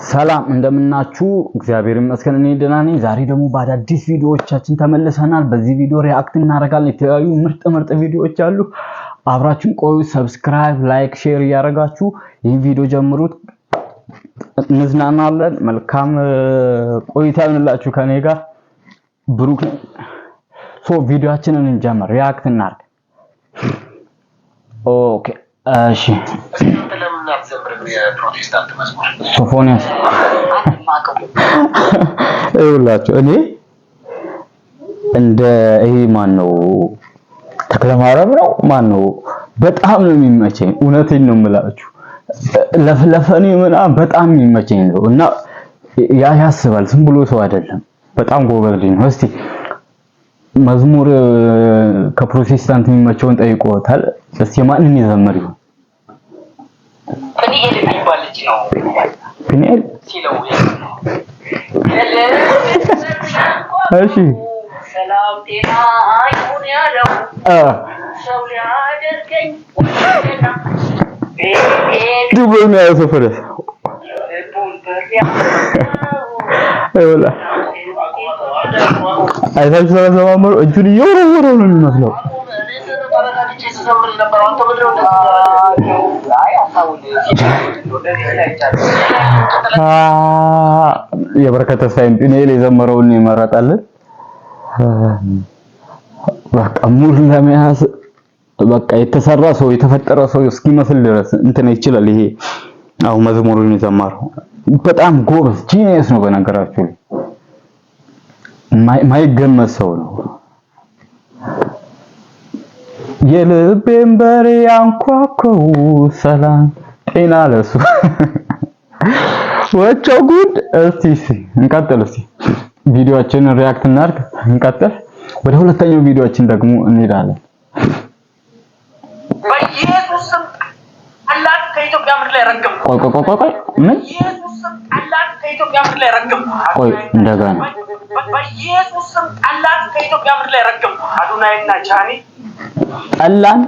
ሰላም እንደምናችሁ፣ እግዚአብሔር ይመስገን እኔ ደህና ነኝ። ዛሬ ደግሞ በአዳዲስ ቪዲዮዎቻችን ተመልሰናል። በዚህ ቪዲዮ react እናደርጋለን። የተለያዩ ምርጥ ምርጥ ቪዲዮዎች አሉ። አብራችን ቆዩ። Subscribe፣ like፣ share እያደረጋችሁ ይህን ቪዲዮ ጀምሩት። እንዝናናለን። መልካም ቆይታ ይሁንላችሁ ከኔ ጋር ብሩክ። So ቪዲዮአችንን እንጀምር፣ react እናድርግ። Okay እሺ። ለምን አትዘምርም የፕሮቴስታንት መዝሙር? ሶፎንያስ ይኸውላችሁ፣ እኔ እንደ ይሄ ማን ነው፣ ተክለማርያም ነው ማን ነው፣ በጣም ነው የሚመቸኝ። እውነቴን ነው የምላችሁ፣ ለፈኔ ምናምን በጣም የሚመቸኝ ነው እና ያ ያስባል። ዝም ብሎ ሰው አይደለም። በጣም ጎበዝ ልጅ ነው። እስቲ መዝሙር ከፕሮቴስታንት የሚመቸውን ጠይቆታል። እስቲ ማንን ይዘምር ይሆን? ጵኒኤል የሚባል ልጅ ነው ጵኒኤል ሲለው። እሺ። ሰላም ጤና ይሁን ያለው ሰው ሊያደርገኝ ድቦ የሚያየው ሶፎንያስ ልቡን በር ያለው ይኸውልህ፣ አይታችሁ ተለማመሩ። እጁን እየወረወረው ነው የሚመስለው። ተረጋግቼ ስዘምር ነበር። አንተ ምንድን ነው እንደዚህ ያደረገው? አይ ሀሳቡን እንደዚህ ስላይቻለሁ። የበረከት ተስፋዬን ጵኒኤል የዘመረውን ይመረጣልን። በቃ ሙድ ለመያዝ በቃ የተሰራ ሰው፣ የተፈጠረ ሰው እስኪመስል ድረስ እንትን ይችላል። ይሄ አሁን መዝሙሩን የዘመረው በጣም ጎበዝ genius ነው። በነገራችሁ ላይ ማይገመት ሰው ነው። የልቤን በር ያንኳኳው ሰላም ጤና ለሱ ወቸው ጉድ። እስቲ እስቲ እንቀጥል። እስቲ ቪዲዮአችንን react እናድርግ፣ እንቀጥል። ወደ ሁለተኛው ቪዲዮአችን ደግሞ እንሄዳለን። በኢየሱስ ስም ጠላት ከኢትዮጵያ ምድር ላይ ረገምኩ። ቆይ ቆይ ቆይ ቆይ፣ ምን? በኢየሱስ ስም ጠላት ከኢትዮጵያ ምድር ላይ ረገምኩ። ቆይ እንደገና። በኢየሱስ ስም ጠላት ከኢትዮጵያ ምድር ላይ ረገምኩ። አዶናይና ጃኒ ጠላን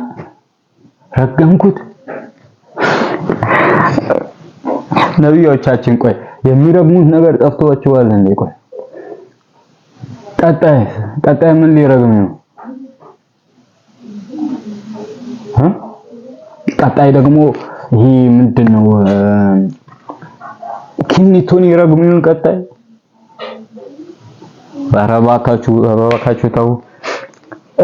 ረገምኩት። ነቢዮቻችን ቆይ የሚረግሙት ነገር ጠፍቷቸዋል እንዴ? ቆይ ቀጣይ ቀጣይ ምን ሊረግም ነው? እ ቀጣይ ደግሞ ይሄ ምንድነው? ኪኒቶን ይረግሙ ይሁን ቀጣይ? ኧረ እባካችሁ፣ ኧረ እባካችሁ ተው።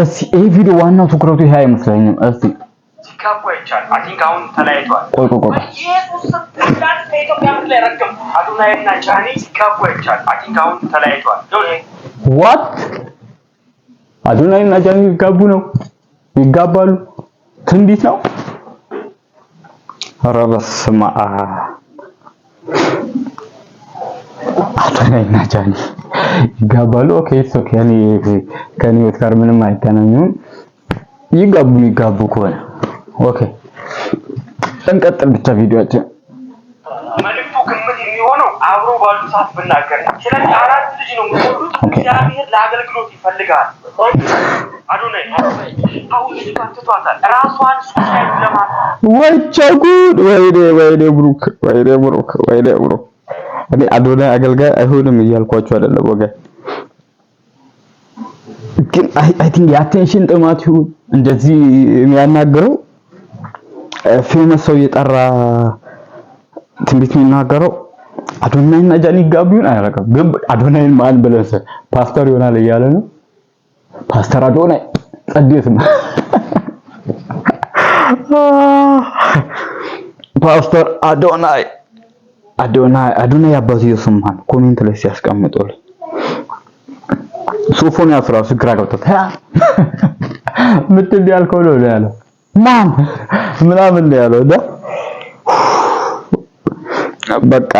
እስቲ ይሄ ቪዲዮ ዋናው ትኩረቱ ይሄ አይመስለኝም። እስቲ ሲጋቡ አይቻልም። I think አሁን ተለያይቷል። ቆይ ቆይ ቆይ። በኢየሱስ ስም ጠላት ከኢትዮጵያ ምድር ላይ ረገምኩ። አዶናይና ጃኒ ሲጋቡ አይቻልም። I think አሁን ተለያይቷል። What? አዶናይና ጃኒ ይጋቡ ነው? ይጋባሉ? ትንቢት ነው? ኧረ በስመ አብ፣ አዶናይና ጃኒ ይጋባሉ። Okay, it's okay። እኔ ከኔ ህይወት ጋር ምንም አይገናኙም። ይጋቡ የሚጋቡ ከሆነ okay። እንቀጥል ብቻ ቪዲዮአችን። መልዕክቱ ግምት የሚሆነው አብሮ ባሉ ሰዓት ብናገር ነው። ስለዚህ አራት ልጅ ነው የምትወልዱት። እግዚአብሔር ለአገልግሎት ይፈልጋል። አዶናይ አሁን ልጅቷን ትቷታል። ራሷን suicide ለማድረግ ወቸ ጉድ! ወይኔ ወይኔ ብሩክ፣ ወይኔ ብሩክ፣ ወይኔ ብሩክ። እኔ አዶናይ አገልጋይ አይሆንም እያልኳቸው አይደለም ወገን፣ ግን I think የ attention ጥማት ይሁን እንደዚህ የሚያናግረው፣ famous ሰው እየጠራ ትንቢት የሚናገረው። አዶናይና ጃኒ ይጋቡ ይሁን አያውቅም፣ ግን አዶናይን ማን ብለህ ፓስተር ይሆናል እያለ ነው። ፓስተር አዶናይ ጸዴት ነው። ፓስተር አዶናይ፣ አዶናይ፣ አዶናይ አባትየው ስም ማን? Comment ላይ ሲያስቀምጡልኝ ሶፎንያስ ራሱ ግራ ገብቶታል። ምንድን ያልከው ነው ያለው፣ ማን ምናምን ነው ያለው። እና በቃ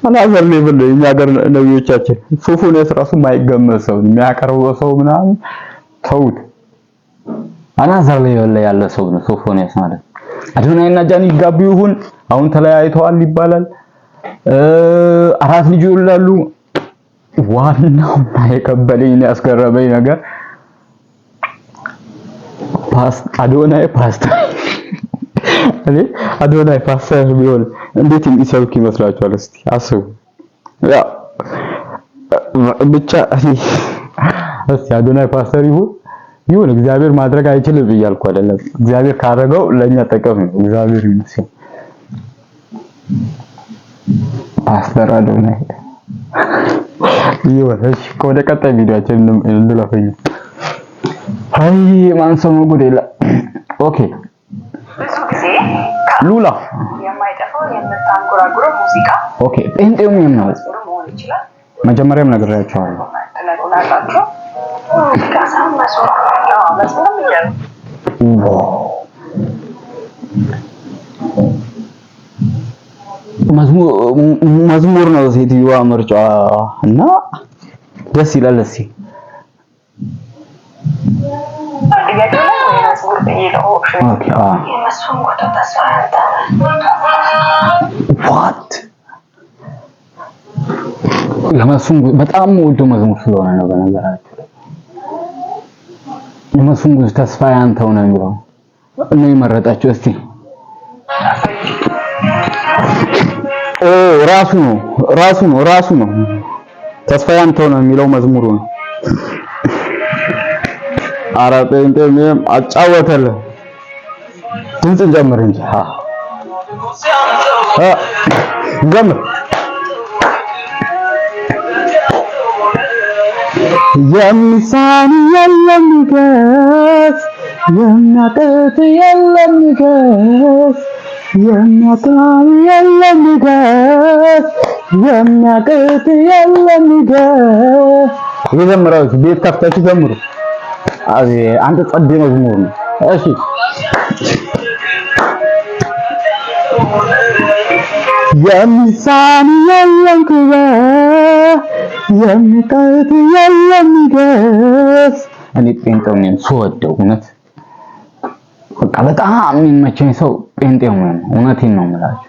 another level ነው የኛ ሀገር ነቢዮቻችን። ሶፎንያስ ራሱ የማይገመት ሰው የሚያቀርበው ሰው ምናምን ተውት። Another level ላይ ያለ ሰው ነው ሶፎንያስ ማለት። አዶናይና ጃኒ ይጋቡ ይሁን፣ አሁን ተለያይተዋል ይባላል። አራት ልጅ ይወልዳሉ። ዋናው የከበደኝ ያስገረመኝ ነገር አዶናይ ፓስተር፣ እኔ አዶናይ ፓስተር ቢሆን እንዴት የሚሰብክ ይመስላችኋል? እስቲ አስቡ። ያ ብቻ እስቲ አዶናይ ፓስተር ይሁን ይሁን፣ እግዚአብሔር ማድረግ አይችልም እያልኩ አይደለም። እግዚአብሔር ካደረገው ለኛ ጥቅም ነው። እግዚአብሔር ይመስገን። ፓስተር አዶናይ ይሁን። እሺ ወደ ቀጣይ ቪዲዮአችን እንለፈኝ። አይ ማን ሰው ጉድ የለ። Okay። ብዙ ጊዜ ሉላ የማይጠፋው የምታንጎራጉረው ሙዚቃ Okay፣ ጴንጤው ምን ነው? መዝሙር መሆን ይችላል። መጀመሪያም ነግሬያቸዋለሁ። ትነግሩናላችሁ። ሙዚቃ ሳይሆን መዝሙር፣ አዎ መዝሙርም እያሉ Wow፣ መዝሙር ነው ሴትዮዋ ምርጫ እና ደስ ይላል። እስኪ ጥያቄ ላይ ወይ መዝሙር ብዬ ነው option። Okay አ የመስፍን ጉቶ ተስፋ ያንተ What፣ የመስፍን በጣም ወዶ መዝሙር ስለሆነ ነው። በነገራችሁ ላይ የመስፍን ጉቶ ተስፋ ያንተው ነው የሚለው ነው የመረጣቸው። እስቲ ኦ ራሱ ነው ራሱ ነው ራሱ ነው ተስፋ ያንተው ነው የሚለው መዝሙሩ ነው። ኧረ ጴንጤ ምንም አጫወተልህ። ድምፅ እንጨምር እንጂ አ እንጀምር። የሚሳን የለም ይገስ፣ የሚያቅት የለም ይገስ፣ የሚያጣል የለም ይገስ፣ የሚያቅት የለም ይገስ። እየዘመራችሁ ቤት ከፍታችሁ ዘምሩ። አቤት አንተ ጸዴ መዝሙር ነው። እሺ የሚሳን የለም ክበር፣ የሚቀት የለም ይገስ። እኔ ጴንጤው ነኝ ስወደው እውነት በቃ በጣም የሚመቸኝ ሰው ጴንጤው ነው። እውነቴን ነው የምላችሁ።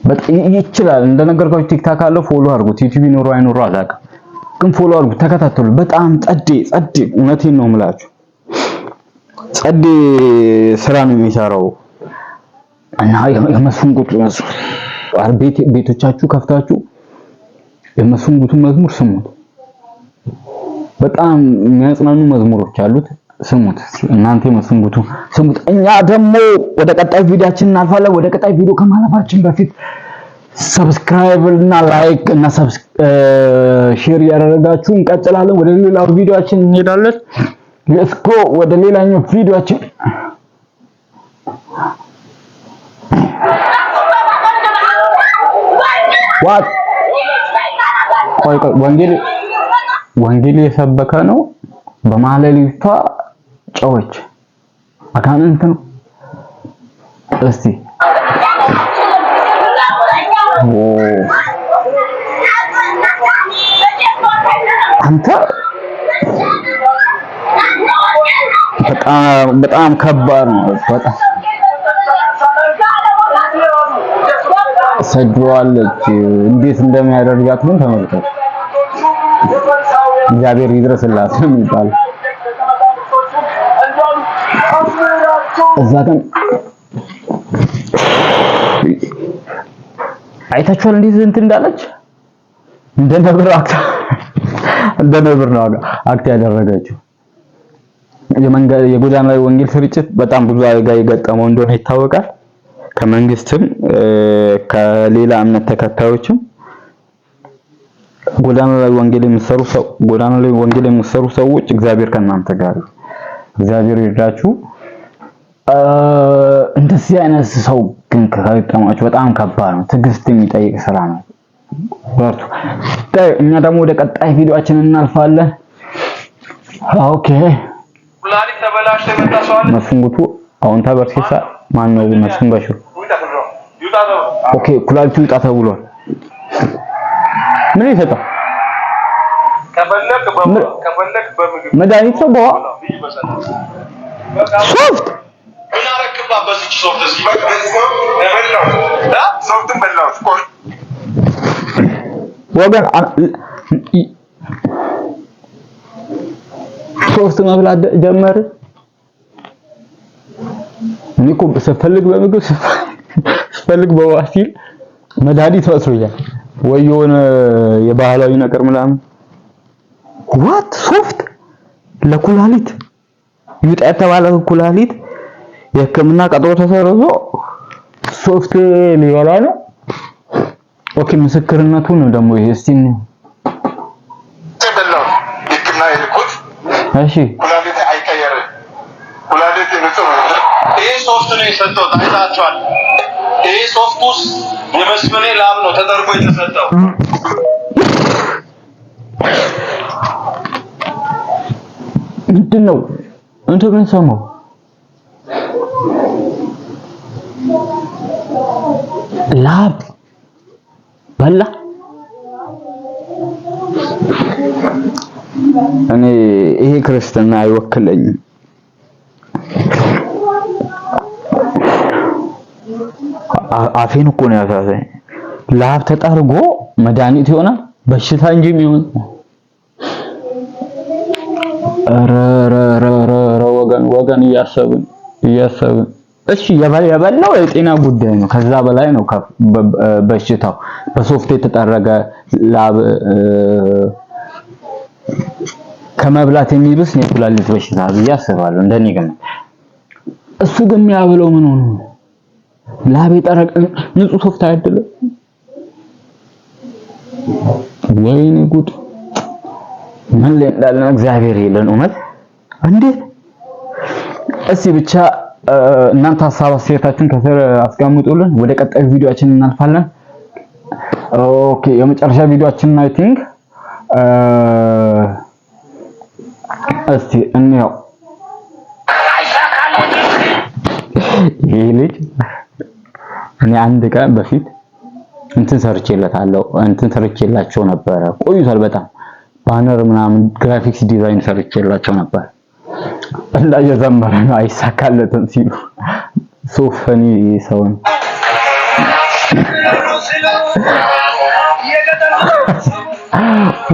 በጣም ይችላል። እንደነገርኳችሁ TikTok አለው፣ follow አድርጉት። YouTube ይኖረው አይኖረው አላውቅም፣ ግን follow አድርጉት፣ ተከታተሉ። በጣም ጸዴ ጸዴ፣ እውነቴን ነው የምላችሁ። ጸዴ ስራ ነው የሚሰራው እና የመስፍን ጉቱ መዝሙር ቤቶቻችሁ ከፍታችሁ የመስፍን ጉቱ መዝሙር ስሙት። በጣም የሚያጽናኑ መዝሙሮች አሉት። ስሙት እናንተ የመስፍን ጉቱ ስሙት። እኛ ደግሞ ወደ ቀጣይ ቪዲዮአችን እናልፋለን። ወደ ቀጣይ ቪዲዮ ከማለፋችን በፊት subscribe እና like እና share እያደረጋችሁ እንቀጥላለን። ወደ ሌላው ቪዲዮአችን እንሄዳለን። Let's go ወደ ሌላኛው ቪዲዮአችን። What፣ ቆይ ቆይ፣ ወንጌል ወንጌል የሰበከ ነው። በመሀል ልጅቷ ጨዎች አጋንንት ነው። እስቲ ኦ አንተ በጣም በጣም ከባድ ነው። በጣም ሰድዋለች። እንዴት እንደሚያደርጋት ግን ተመልከቱ። እግዚአብሔር ይድረስላት ነው የሚባለው። እዛ ግን አይታችኋል እንዴት እንትን እንዳለች፣ እንደ ነብር act እንደ ነብር ነው act ያደረገችው። የመንገድ የጎዳና ላይ ወንጌል ስርጭት በጣም ብዙ አደጋ የገጠመው እንደሆነ ይታወቃል። ከመንግስትም ከሌላ እምነት ተከታዮችም ጎዳና ላይ ወንጌል የሚሰሩ ሰው ጎዳና ላይ ወንጌል የሚሰሩ ሰዎች እግዚአብሔር ከእናንተ ጋር ይሁን። እግዚአብሔር ይርዳችሁ። እንደዚህ አይነት ሰው ግን ከገጠማችሁ በጣም ከባድ ነው። ትዕግስት የሚጠይቅ ስራ ነው። በርቱ። እኛ ደግሞ ወደ ቀጣይ ቪዲዮአችን እናልፋለን። Okay ኩላሊት ተበላሽቶ የመጣ ሰው አለ? መስፍን ጉቱ አሁን ተበርሲሳ ማን ነው? መስፍን በሽር ይውጣ ተብሎ። Okay፣ ኩላሊቱ ይውጣ ተብሏል። ምን ይሰጣል? ከፈለክ ከፈለክ በምግብ መድኃኒት ነው በውሃ ሶፍት ምን አረክባት በዚች ሶፍት እዚህ በቃ በላው ሶፍትን በላው ወገን ሶፍት መብላት ጀመር። እኔ እኮ ስፈልግ በምግብ ስፈልግ በዋሲል መድኃኒት መስሎኛል ወይ የሆነ የባህላዊ ነገር ምናምን። What? ሶፍት ለኩላሊት ይውጣ የተባለ ኩላሊት የሕክምና ቀጠሮ ተሰርዞ ሶፍት ሊበላ ነው። Okay፣ ምስክርነቱ ነው ደግሞ ይሄ። እስቲ እንየው። በላው ሕክምና የሄድኩት ኩላሊት አይቀየርም። ኩላሊት ንጹህ ነው። ይሄ ሶፍት ነው የሰጠሁት፣ አይታችኋል። ይሄ ሶፍት ውስጥ የመስፍኔ ላብ ነው ተደርጎ የተሰጠው። ምንድን ነው እንትን ምን ሰማው? ላብ በላ። እኔ ይሄ ክርስትና አይወክለኝም። አፌን እኮ ነው ያሳሰኝ። ላብ ተጠርጎ መድኃኒት ይሆናል በሽታ እንጂ የሚሆን። ኧረ ኧረ ኧረ ወገን ወገን፣ እያሰብን እያሰብን። እሺ የበላው የጤና ጉዳይ ነው። ከዛ በላይ ነው በሽታው። በሶፍት የተጠረገ ላብ ከመብላት የሚብስ የኩላሊት በሽታ ብዬ አስባለሁ፣ እንደኔ ግምት። እሱ ግን የሚያብለው ምን ሆኖ ነው? ላብ የጠረገ ንጹህ ሶፍት አይደለም? ወይኔ ጉድ! ምን ላይ እንዳለን እግዚአብሔር የለን። እውነት እንዴት! እስቲ ብቻ እናንተ ሀሳብ አስተያየታችሁን ከስር አስቀምጡልን። ወደ ቀጣዩ ቪዲዮአችን እናልፋለን። Okay፣ የመጨረሻ ቪዲዮአችን I think እስቲ እንየው። ይሄ ልጅ እኔ አንድ ቀን በፊት እንትን ሰርቼለታለሁ፣ እንትን ሰርቼላቸው ነበረ። ቆይቷል በጣም፣ banner ምናምን graphics design ሰርቼላቸው ነበር። እና እየዘመረ ነው አይሳካለትም ሲሉ so funny ሰው ነው።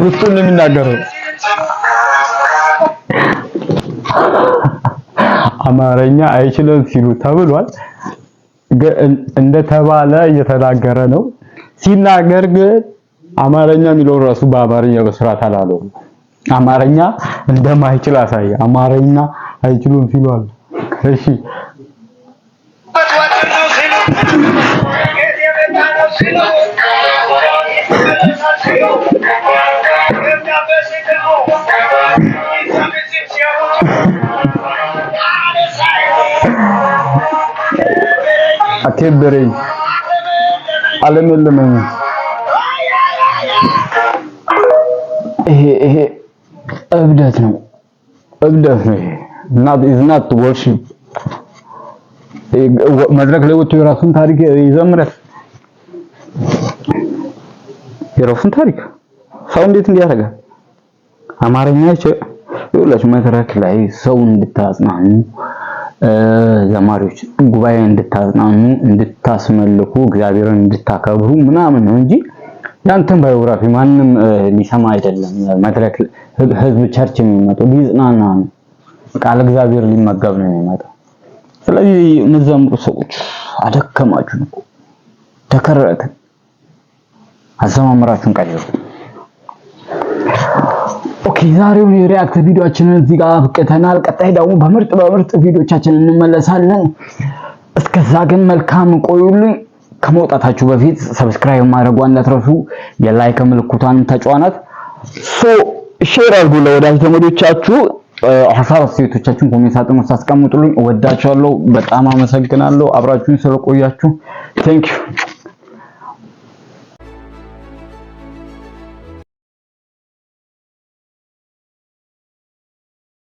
ውስጡን ነው የሚናገረው። አማርኛ አይችልም ሲሉ ተብሏል። እንደተባለ እየተናገረ ነው። ሲናገር ግን አማርኛ የሚለውን ራሱ በአማርኛ በስርዓት አላለውም። አማርኛ እንደማይችል አሳየ። አማርኛ አይችሉም ሲሉ አለ። እሺ፣ አከበረኝ ዓለም የለመኝ። ይሄ እብደት ነው፣ እብደት ነው። ይሄ not is not worship። መድረክ ላይ ወጥቶ የራሱን ታሪክ ይዘምራል። የራሱን ታሪክ ሰው እንዴት እንዲህ ያደርጋል? አማርኛ ይኸውላችሁ፣ መድረክ ላይ ሰው እንድታጽናኑ፣ ዘማሪዎች ጉባኤ እንድታጽናኑ፣ እንድታስመልኩ፣ እግዚአብሔርን እንድታከብሩ ምናምን ነው እንጂ ያንተን biography ማንም ሊሰማ አይደለም። መድረክ ህዝብ church የሚመጣው ሊጽናና ነው፣ ቃል እግዚአብሔር ሊመገብ ነው የሚመጣው። ስለዚህ የምትዘምሩ ሰዎች አደከማችሁ እኮ፣ ተከረትን። አዘማመራችሁን ቀይሩ። Okay፣ ዛሬውን የ react ቪዲዮአችንን እዚህ ጋር አብቅተናል። ቀጣይ ደግሞ በምርጥ በምርጥ ቪዲዮቻችን እንመለሳለን። እስከዛ ግን መልካም ቆዩልኝ። ከመውጣታችሁ በፊት subscribe ማድረጓን እንዳትረሱ፣ የ like ምልክቷን ተጫኗት። So share አድርጉ ለወዳጅ ዘመዶቻችሁ። ሀሳብ አስተያየቶቻችሁን comment ሳጥን ውስጥ አስቀምጡልኝ። እወዳችኋለሁ። በጣም አመሰግናለሁ አብራችሁን ስለቆያችሁ። Thank you.